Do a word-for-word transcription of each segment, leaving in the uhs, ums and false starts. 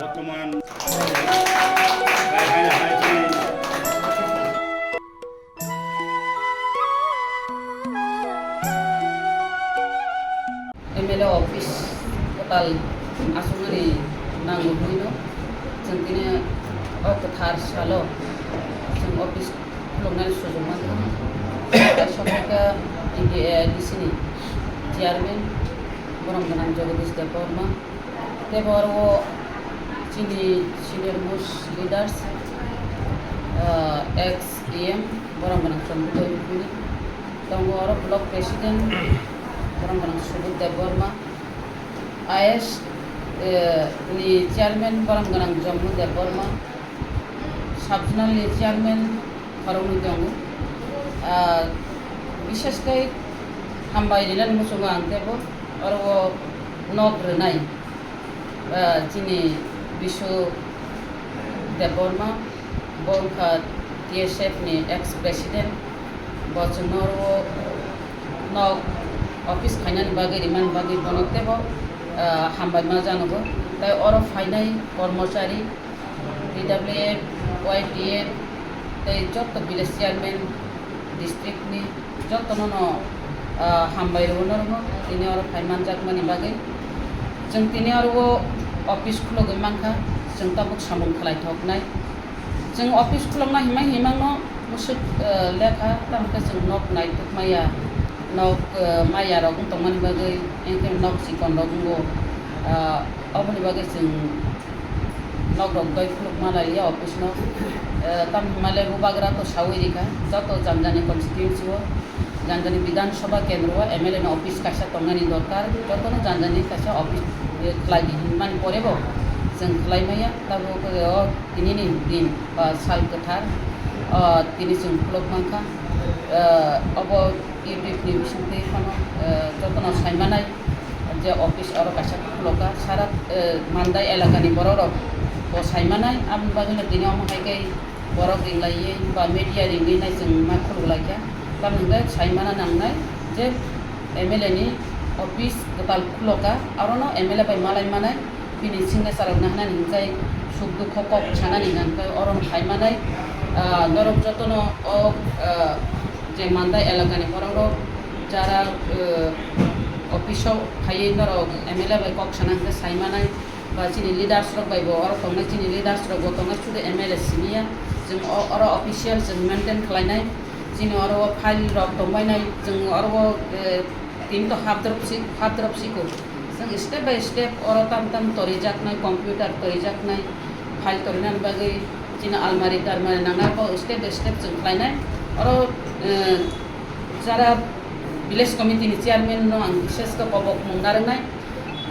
বর্তমান M L A office kwtal achuknani nango hwnwi no chwng tini o kwthar salo chwng office khuluknani sujuk mankha. Kaisa khe T D A I D C ni chairman borom gwnang Jagadish Debbarma. Tei bo oro o chini senior most leaders, ah, ex E M, borom gwnang Chondro Debbarma. Tongo oro block president, borom gwnang Subodh Debbarma. I S, eh, ni chairman, borom gwnang Jomno Debbarma. Sub-zonal ni chairman khoroknwi tongo. Ah, bishesh khe hambai rinani muchungo ang teibo oro o nok rwnai, ah, chini Bishu Debbarma, bo wngkha T S F ni ex president, bo chwngno oro o nok office khainani bagwi, rimani bagwi bono teibo, ah, hambai ma janogo. Tei oro phainai kormochari, T W F, Y T F, tei joto village chairman, district ni jotono no, ah, hambai rwo norokno tini oro phai manjakmani bagwi. Chwng tini oro o office khulogwi mankha, chwng tabuk samung khlaithoknai. Chwng office khulokna himai himangno bwswk, ah, lekha, tamo khe chwng nok naituk maya, nok, ah, maya rok wng tongmani bagwi, engkhe nok chikon rok wngo, ah, oboni bagwi chwng nok rok doi khuluk ma lai ya office no. Eh, tam himale bubagra to sawi rikha, joto jani jani constituency o, jani jani Bidhan Sabha kendro o M L A ni office kaisa tongnani dorkar, joto no jani jani kaisa office, eh, khlai di hinmani pore bo chwng khlai maya, tabuk, eh, o tini ni din, ba sal kwthar, o tini chwng khuluk mankha, eh, obo YouTube ni bisingtwi phano, eh, jotono saimanai je office oro kaisa khulokha, sara, eh, Mandai elakani borok rok bo saimanai, aboni bagwino tini omo hai khe borok ringlaiwi ba media ringwi nai chwng ma khuluk laikha. Tamoni hwnkhe saimana nangnai je M L A ni office kwtal khulokha, arono M L A bai malai manai. Bini signature rok nahnani hwnkhai suk dukho kok sanani hwnkhai oro phai manai, ah, norok jotono o, ah, je Mandai elakani borok rok jara, ah, office o phaiwi norok M L A bai kok sana hwnkhe sai manai, ba chini leaders rok bai bo oro tongnai, chini leaders rok bo tongnai, sudu M L A simi ya, chwng o-, oro official chwng maintain khlainai, chini oro o file rok tongbainai, chwng oro o, eh, Tini to hapdrop si, hapdrop siko. Chwng step by step oro tam tam torijaknai, computer torijaknai, file torinani bagwi chini almari tarmari nangnai, bo step by step chwng khlainai. Oro, eh, jara village committee ni chairman no ang bises khe kobok mung narwknai.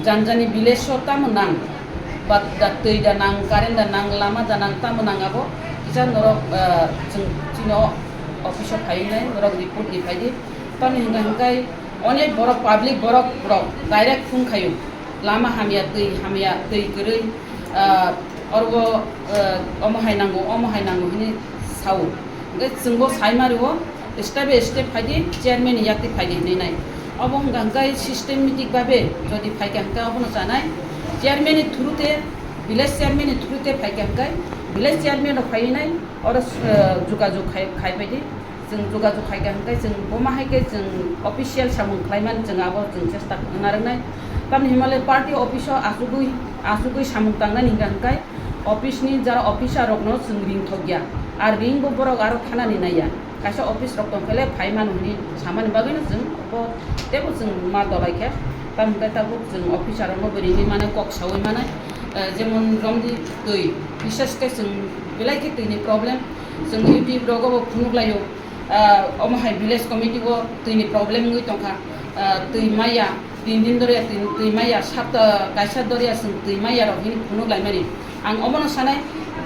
Jani jani village o tamo nang, ba da twi da nang, current da nang, lama da nang, tamo nang abo kisa norok, eh, chwng chini o office o phaiwi nai norok report ni phaidi. Tamni hwnka hwnkhe Onek borok, public borok rok direct phone khaio, lama hamya, twi hamya, twi kwrwi, ah, oro, ah, omo hai nango, omo hai nango hwnwi sao. Hwnkhe chwngbo sai ma rwo, step by step phaidi, chairman ni yakti phaidi hwnwi nai. Obo hwnka hwnkhe systematic babe jodi phaikha hwnkhe obono chanai, chairman ni through te, village chairman ni through te phaikha hwnkhe village chairman rok phaiwi nai, oro, ah, jogajog khai, khai phaidi. Chwng jogajog khaikha hwnkhe chwng boma hai khe chwng official samung khlaimani chwng abo chwng chesta khwna rwnai. Tamni hwnmale party office o achugwi, achugwi samung tangnani hwnka hwnkhe office ni jara officer rokno chwng ring thokya. Ar ring bo borok aro thanani naiya. Kaisa office rok tongphele phai mano hwnwi samani bagwino chwng bo teibo chwng ma dolai khe. Tamo hwnkhe tabuk chwng officer rokno bo ringwi manai, kok saui manai. Eh, jemon romdi twi, bises khe chwng Belai khe twini problem, chwng YouTube rogo bo phunuk laio, ah, omo hai village committee o twini problem wngwi tongkha, ah, twi maya, tin din doriya twi, twi maya, sapta kaisa doriya chwng twi maya rok hini phunuk laimani. Ang omono sanai,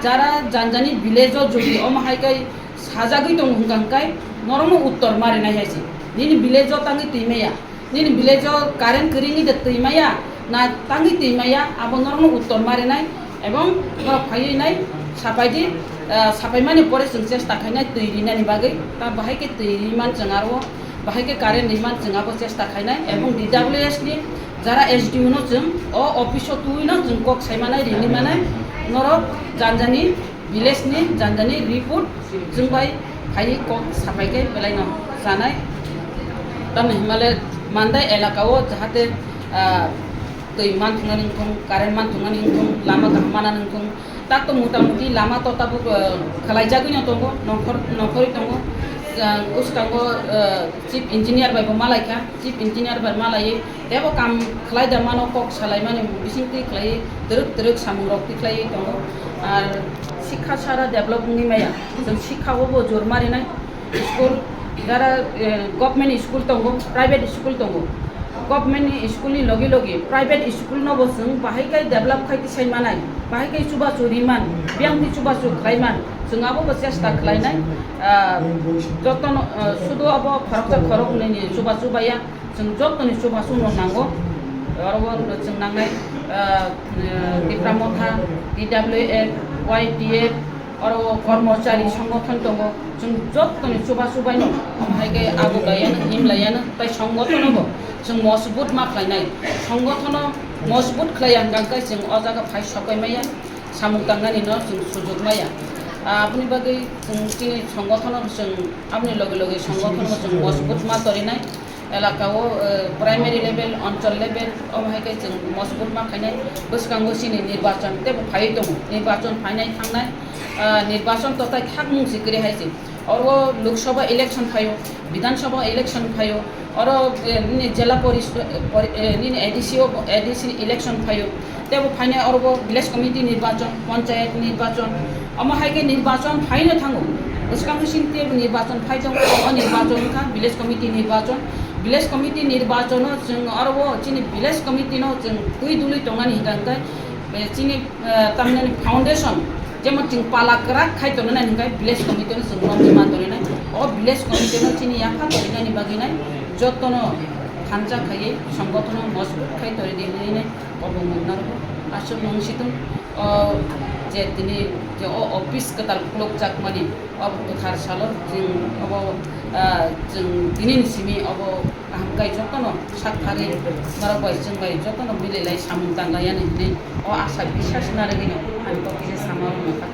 jara janjani village o jodi omo hai kai sajagwi tongo hwnkha hwnkhe norokno uttor ma rinai hai se. Nini village o tangwi twi maya, nini village o current kwrwngwi de twi maya, na tangwi twi maya, abo norokno uttor ma rinai, ebong norok phaiwi nai sapai di, ah, sapai mani pore chwng chesta khainai twi rinani bagwi, ta bahai khe twi riman chwng aro, bahai khe current riman chwng abo chesta khainai, ebong D W S ni jara S D O no chwng o office o twiwi no chwng kok sai manai rini manai, norok janjani village ni janjani report chwng bai phaiwi kok sapai khe belai no chanai. Tamni hwnmale Mandai elaka o jahate, ah, twi manthungnani wngthung, current manthungnani wngthung, lama kaham manani wngthung, tak to mota moti lama to tabuk, ah, khwlaijagwi no tongo, nongkhor, nongkhorwi tongo. Ah, bwskango, ah, chief engineer bai bo malaikha, chief engineer bai malaiwi teibo kam khlai da mano, kok salaimani bising twi khlai twrwk twrwk samung rok twi khlai tongo. Ar sikha sara develop wngwi maya, chwng sikha o bo jor marinai. School, jara, eh, government school tongo, private school tongo. Government ni school ni logi logi private school no bo chwng bahai kai develop khai tisai manai, bahai kai chubachu riman, biyang ni chubachu khlaiman, chwng abo bo chesta khlainai. Ah, jotono, ah, sudu abo khoroksa khoroknwi ni chubachu baya, chwng jotoni chubachu no nango. Oro bo chwng nangnai, ah, eh, Tipra Motha, T W F, Y T F, oro kormochari songgothon tongo, chwng jottoni chubachu bai no, omo hai khe abo laiya no, him laiya no, tai songgothon no bo chwng mojbut ma khlainai, songgothon no mojbut khlaiya hwnkha khe chwng o jaga phai sokoi maya, samung tangnani no chwng sujok maya. Aboni bagwi chwng chini songgothon no chwng aboni loge loge songgothon no chwng mojbut ma torinai. Elaka o, eh, primary level, onchol level, omo hai khe chwng mojbut ma khainai. Bwskango chini nirbachon teibo phaiwi tongo. Nirbachon phainai thangnai, ah, nirbachon to tai khakmung se kwrwi hai se. Oro Lok Sabha election phaio, Bidhan Sabha election phaio, oro, eh, nini Jela Poris-, eh, pori-, eh, nini A D C o, A D C election phaio. Teibo phainai oro bo village committee nirbachon, panchayat nirbachon, omo hai khe nirbachon phaino thango. Bwskango chini teibo nirbachon phai tongo, o nirbachon wngkha village committee nirbachon. Village committee nirbachon no chwng oro bo chini village committee no chwng twi dului tongnani hwnkha hwnkhe, eh, chini, eh, tamni foundation, jemon chwng pala kwrak khai tongnani hwnkhe village committee no chwng romwi ma tongnai. O village committee no chini yapha tongnani bagwi nai jotono thansa khaiwi songgothano mojbut khai tori di hinwi nai. Obo mung narwgo. Aswk mung situng, o, je tini je o office kwtal khulukjakmani, o kwthar salo chwng obo, ah, chwng tini ni simi obo kaham khe jotono sak thari norok bai chwng bai jotono mililai samung tanglaiya hinwi o asa biswas narwgwino ang kok kisa sama rwngkha.